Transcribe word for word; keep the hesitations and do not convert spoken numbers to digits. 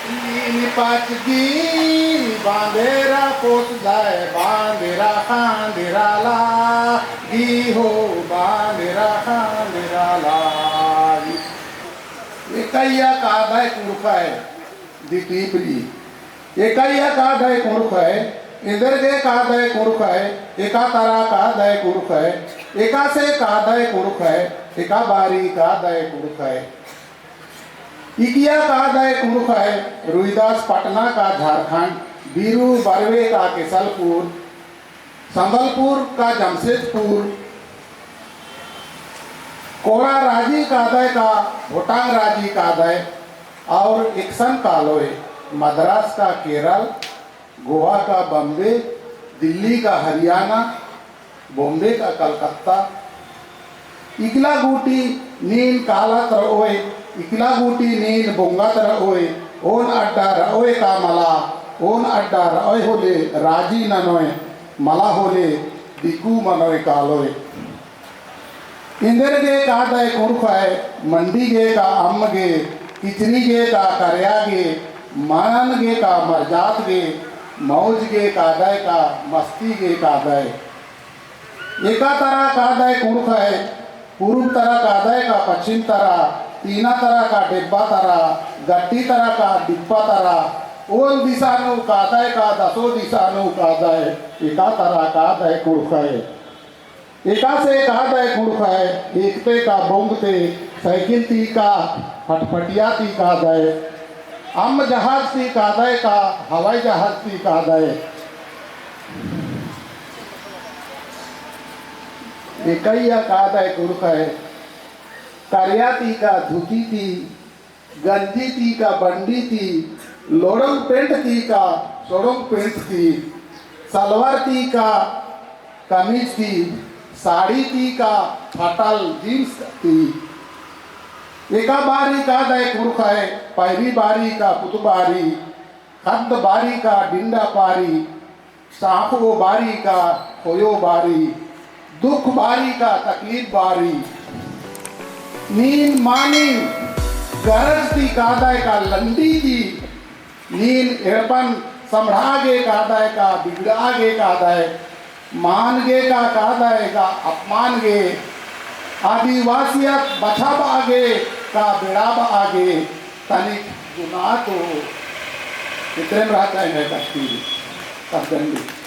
नीन पाचगी बांदेरा पोसदय, बांदेरा खांदेरा लागी हो, बांदेरा खांदेरा लागी। एकइया कादय कुँड़ुख़य दितीपरी। एकइया कादय कुँड़ुख़य, एन्देरगे कादय कुँड़ुख़य, एका तरा कादय कुँड़ुख़य, एकासे कादय कुँड़ुख़य, एका बारी कादय कुँड़ुख़य। इकिया कादय कुँड़ुख़य, रुइदास पटना का झारखंड, बीरू बरवे का केसलपुर, संबलपुर का जमशेदपुर, कोड़ा राजी कादय का भोटांग राजी कादय, और एकसन कालोय मद्रास का केरल, गोवा का बम्बे, दिल्ली का हरियाणा, बॉम्बे का कलकत्ता। इकला गूटी नीन कालत रओय, इकला गूटी नीन बोंगत रओय, ओन अड्डा रओय का मला, ओन अड्डा रओय होले राजी ननोय, मला होले दिकु मनोय कालोय। एन्देरगे कादय कुँड़ुख़य, मंडी गे का अम्म गे, किचरी गे का करया गे, मानन गे का मरजात गे, मौज गे कादय का मस्ती गे कादय। एका तरा कादय कुँड़ुख़य, पूरुब तरा कादय का पच्छिम तरा, तीना तरा का डेब्बा तरा, गट्टी तरा का डिप्पा तरा, ओन दिसा नू कादय का दसो दिसा नू कादय, एका तरा कादय कुँड़ुख़य। एकासे कादय कुँड़ुख़य, एकते का बोंगते, साइकिल ती का, फटफटिया ती कादय, अम्म जहाज ती कादय का, हवाई जहाज ती कादय। एकइया कादय कुँड़ुख़य, करिया ती का धुती ती, गंजी ती का बंडी ती, लोड़ोंग पेंट ती का सोड़ोंग पेंट ती, सलवार ती का कमीज ती, साड़ी ती का फटल जींस ती। एका बारी कादय कुँड़ुख़य, पैरी बारी का पुतबारी, खद्द बारी का डिंडा पारी, साँखो बारी का खोयो बारी, दुख बारी का तकलीफ बारी। नीन मानिम गरज ती कादय का लंडी ती, नीन एड़पन समड़ा गे कादय का बिगड़ा गे कादय, मान गे का कादय का अपमान गे, आदिवासियत बछाबआ गे का बेड़ाबआ गे, तनिक गुना तो इतरेम रहचा एंग्है कत्ती, कत्ती।